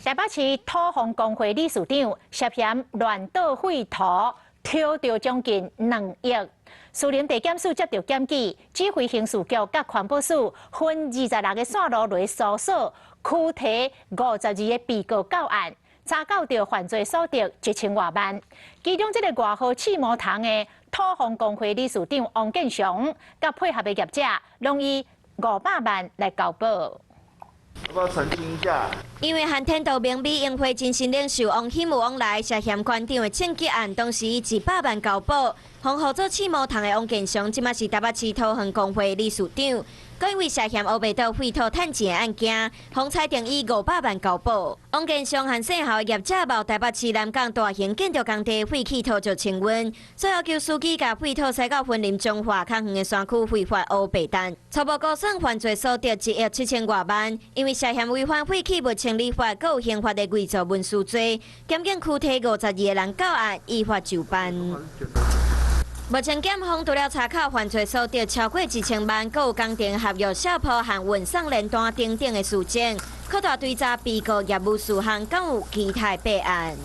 台北市土方公會理事長涉嫌亂倒廢土，偷著將近2億。士林地檢署接著檢舉，指揮刑事局佮環保署分26個線路來搜索，拘提52個被告到案，查繳著犯罪所得1000外萬。其中這个外號刺毛蟲的土方公會理事長王建祥，佮配合的業者，攏以500萬來交保。要不要澄清一下？因為和天道明美英會精神領袖王顯有往來涉嫌館長的槍擊案，當時以100萬交保，封號做刺毛蟲的王建祥，這馬是台北市土方公會理事長。閣因為涉嫌烏白倒廢土趁錢的案件，予裁定以500萬交保。王建祥和姓侯業者冒台北市南港大型建築工地廢棄土石清運，所以要求司機共廢土駛到雲林彰化較遠的山區非法烏白擲。初步估算犯罪所得1億7千外萬，因為涉嫌違反廢棄物清理法，閣有刑法的偽造文書罪，檢警拘提52個人到案，依法就辦。目前檢方除了查扣犯罪所得超過1000萬，閣有工程合約銷鋪和運送連單等等的事證，擴大追查被告業務事項，敢有其他弊案。